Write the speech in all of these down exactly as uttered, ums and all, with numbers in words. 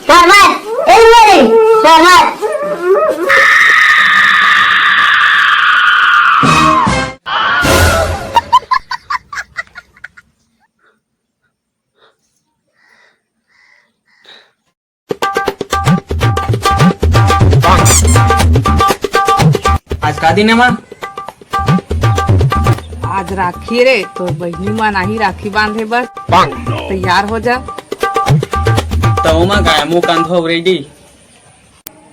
सरमत, ए मेरी, सरमत। आज का दिन हे माँ? आज राखी रे, तो बहिनी मन आही राखी बांधे बर। तैयार हो जा। त ओमा काय, मुंह कान धो ready।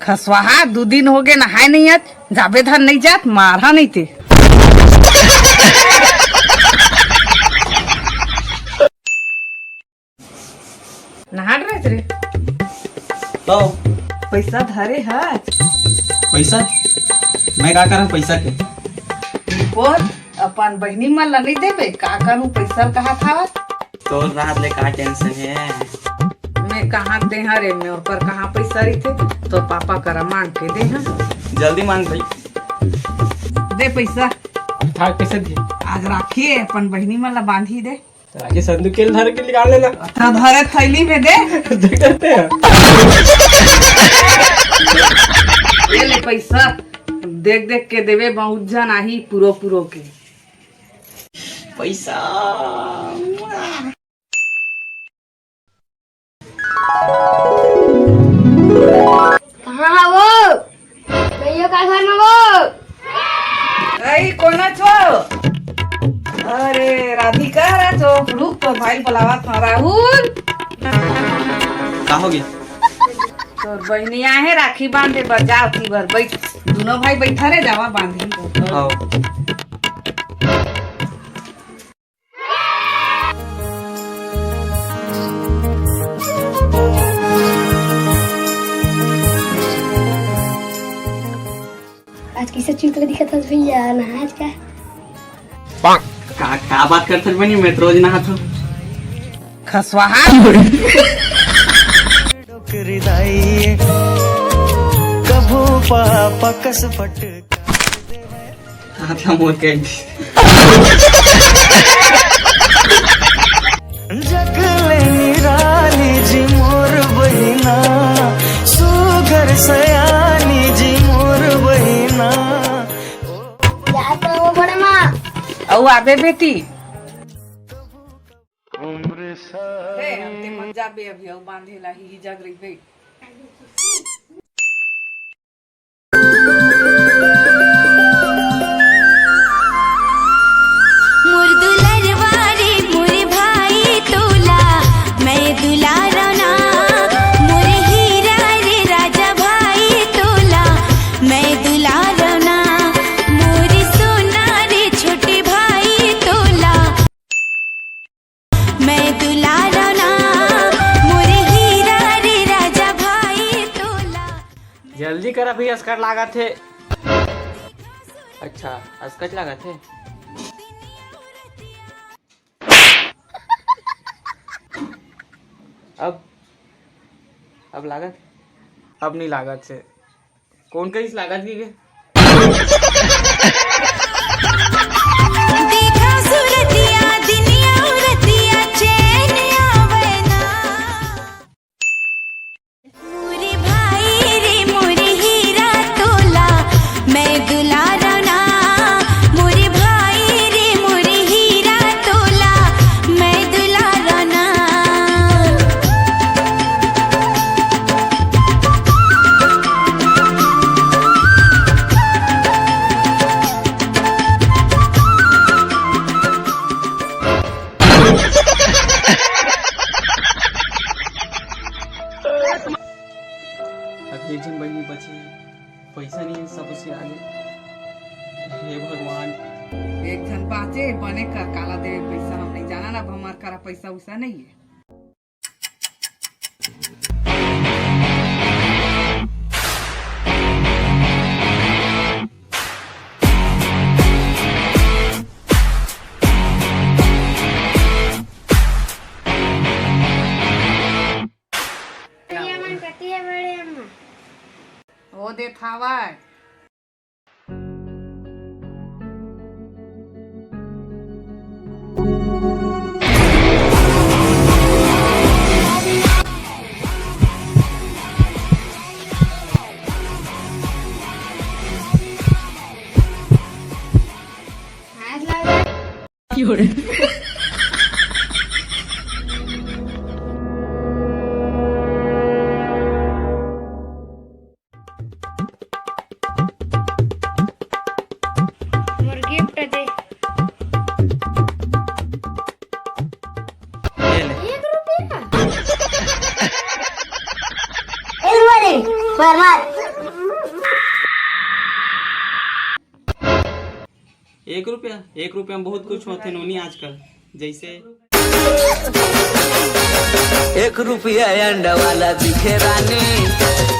खसवाहा, दू दिन हो गे नहाय नहीं आज, जाबे धर नहीं जात, मारहा नहीं ते। नहात रहत रे। हो। पैसा धरे हस? पैसा? मैं का करंव पैसा के? बोल, अपन बहिनी मन ला नहीं देबे? का करूँ पैसा ल कहा था? तोर रात ले का tension हे? मैं कहाँ देहा रे, मैं ओकर कहाँ पैसा रहिथे? तोर पापा करा मांग के देहा। जल्दी मांग भाई। दे पैसा। अभी था पैसा दिए। आज राखी हे, अपन बहिनी मन ला बांधी दे। तो आगे संदूक के धर के निकाल लेना। हाँ, धरे थैली में दे। देख सकते हैं। ये ले पैसा, देख देख के देवे, बहुत झन आही पुरो पुरो के। पैसा। कहाँ हा वो? कहियो का घर में वो? अई, कोन आच वो? अरे, राधिका आच वो। रुक, तोर भाई ल बलावत हंव, राहुल। का हो गे? तोर बहिनी आहे राखी बांधे बर, जाव ती बर, बैठ। दूनों भाई बैठा रे, जावा बांधी। हाँ। आज कइसे चुलकला दिखत हस भैया, नहाए हस का? का, का बात करत हस बहिनी, मैं तो रोज नहात हंव। खसवाहा। डोकरी दाई, कभू पापा कस पटका। हाथ ला मोर के। जग ले निराली जी मोर बहिना, सुघर सयानी जी मोर बहिना। जा तो वो बड़े माँ। अउ आबे बेटी। अरे, अंते मन जाबे अभी, अउ बांधे ला ही जग रहिबे। मोर दुलरवा रे मोर भाई तोला, मैं दुलारव ना। मोर हीरा रे राजा भाई तोला, मैं दुलारव ना। मोर सोना रे छोटे भाई तोला, मैं दुलारव ना। मोर हीरा रे राजा भाई तोला। जल्दी करा भैया, स्कर्ट लागत हे। अच्छा, स्कर्ट लागत हे। अब, अब लागत? अब नहीं लागत हे। कोन कहिस लागत हे के? देखा सूरतिया दिनिया उरतिया चैन आवे ना। मोरे भाई रे मोरे हीरा तोला, मैं दुलारव ना। मोरे भाई रे मोरे हीरा तोला, मैं दुलारव ना। अभी एक झन बहिनी बचे हे, पैसा नहीं हे, सब उसी आगे। हे भगवान। एक झन बाचे, बने कर काला देवे पैसा, हम नहीं जाना ना, अब हमार करा पैसा उसा नहीं हे। ये मन कती है बड़े अम्मा। वो दे थावा। मोर गिफ्ट दे। ये ले। एक रुपया? एक रुपया नहीं, मार, मार। एक रुपया, एक रुपया में बहुत कुछ होथे नोनी आजकल, जैसे एक रुपया अंडा वाला दिखे रानी,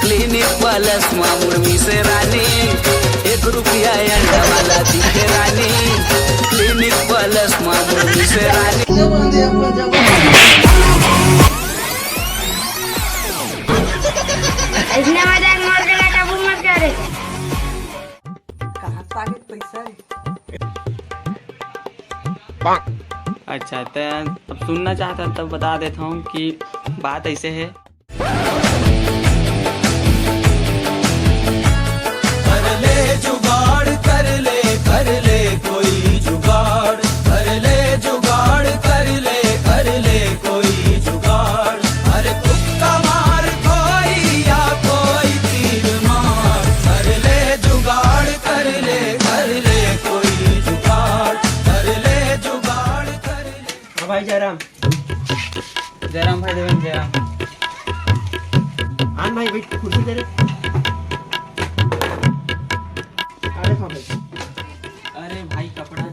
क्लिनिक प्लस मा मुड़ मिसे रानी। एक रुपया अंडा वाला दिखे रानी, क्लिनिक प्लस मा मुड़ मिसे रानी। इसने मजाक मोर के ना काबू मत करे। कहाँ से आगे पैसा है? अच्छा, तो अब सुनना चाहता तब बता देता हूँ कि बात ऐसे है। कर ले जुगाड़, कर ले, कर ले कोई जुगाड़, कर ले जुगाड़, कर ले, कर ले कोई जुगाड़। अरे तुक्का मार कोई या कोई तीर मार, कर ले जुगाड़, कर ले, कर ले कोई जुगाड़, कर ले जुगाड़, कर ले। हाँ भाई जयराम। जयराम भाई देवेंद्र जयराम। आन भाई, बैठ, कुर्सी दे रे। अरे हाँ भाई। अरे भाई, कपड़ा।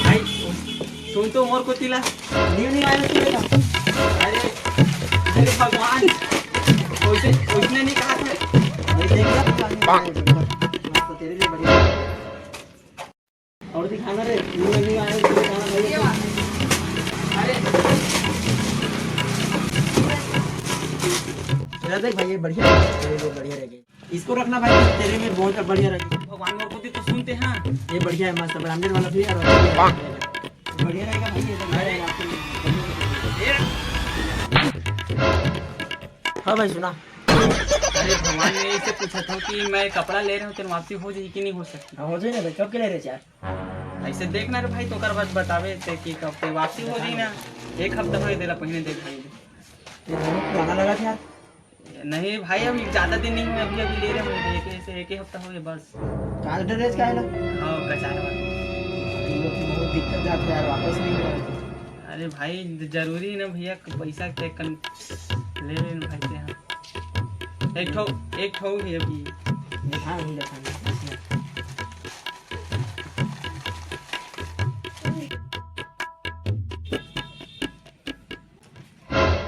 भाई, सुन तो मोर को तिला। नहीं, नहीं, आने सुने का। अरे, अरे भगवान, वैसे, उसने नहीं कहा था। नहीं, देख लिया, मस्त, तेरे लिए बढ़िया। और दिखाना रे, ये नहीं आया, इसको दिखाना भाई। अरे। इधर देख भाई, ये बढ़िया है, ये, ये बढ़िया रहेगा। इसको रखना भाई, तेरे में बहुत बढ़िया रहेगा। भगवान और को तो सुनते हैं। ये बढ़िया है, मस्त branded वाला भी है और अच्छा भी है। बढ़िया रहेगा भाई, ये तो बढ़िया है आपके लिए। हाँ भाई, सुना। अरे भगवान, मैं इसे पूछा था कि मैं कपड़ा ले रहा हूँ, तेरे वापसी हो जाएगी कि नहीं हो सकती? हाँ, हो जाए ना भाई, कब के ले रहे यार? ऐसे देखना रे भाई, तो ओकर बाद बतावे ते कि कब के वापसी हो जाई ना। एक हफ्ता हो देला, पहले देख भाई। ये बहुत पुराना लगा था यार। नहीं भाई, अभी ज्यादा दिन नहीं हुए, अभी अभी ले रहे हैं, एक ऐसे एक ही हफ्ता हो गया बस। काल ड्रेस का है ना? हाँ, कचार वाला। ये लोग की बहुत दिक्कत जाती है यार, वापस नहीं हुआ है। अरे भाई, जरूरी है ना भैया, पैसा के कन-, ले लेन भाई ते हाँ। एक ठो, एक ठो ही अभी। देखा नहीं, देखा नहीं।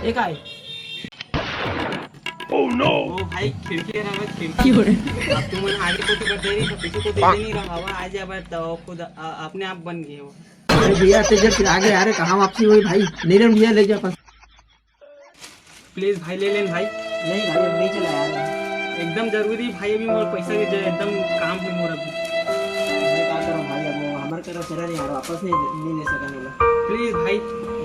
एक आए। Oh no! ओ भाई, खिड़की है ना, खिड़की। क्यों रे? अब तुम आगे को तो कर दे रही, तो पीछे को दे नहीं रहा, हवा आ जाए, तो खुद अ-, अपने आप बन गए हो। अरे भैया, ते जब आगे आ रहे, कहाँ वापसी हुई भाई? नीलम भैया ले जा पास। प्लीज भाई, ले लेन भाई। नहीं भाई, अब नहीं चला यार। एकदम जरूरी भाई, अभी मोर पैसा के जे-, एकदम काम है मोर अभी। मैं का करूँ भाई, अब वो हमारे तरफ से नहीं यार, वापस नहीं, नहीं ले सकेंगे लोग। प्लीज भाई।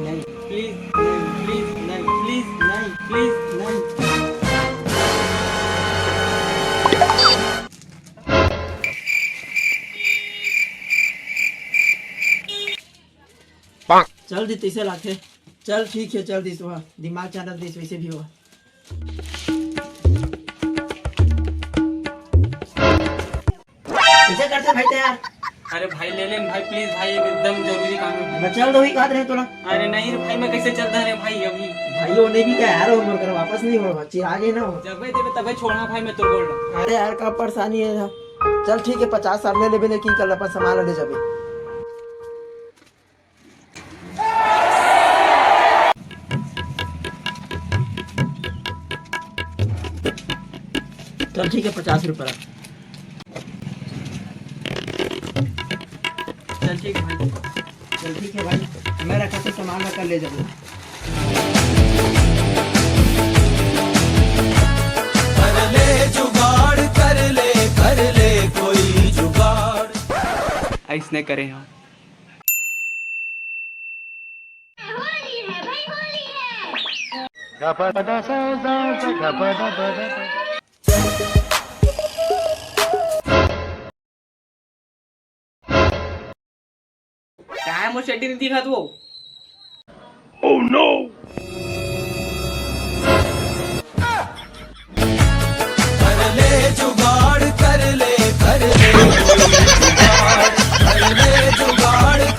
नहीं। प्लीज, प्लीज, नहीं, प्लीज, नहीं, प्लीज, नहीं। चल दी, तैसे लाथे। चल ठीक है, चल दिस, वह दिमाग चाटत दिस वैसे भी हो। कैसे करते भाई ते यार? अरे भाई, ले लेन भाई, प्लीज भाई, एकदम जरूरी काम है भाई। मैं चल दो ही कहत रहे तोला। अरे नहीं रे भाई, मैं कैसे चलता रे भाई अभी? भाई, वो नहीं भी क्या यार, वो मोर कर वापस नहीं हो, चिर आ गए ना हो। जब देवे तबे छोड़ा भाई, मैं तो बोल रहा हूँ। अरे यार, का परेशानी है यार। चल ठीक है, पचास साल ले लेबे, लेकिन कल अपन सामान ले जाबे। चल ठीक है, पचास रुपये रख। चल ठीक है भाई। चल ठीक है भाई, मैं रखा तो सामान रख कर ले जाऊँ। कर ले जुगाड़, कर ले, कर ले कोई जुगाड़। ऐसने करे हम। मोर चड्डी नहीं दिखा तू।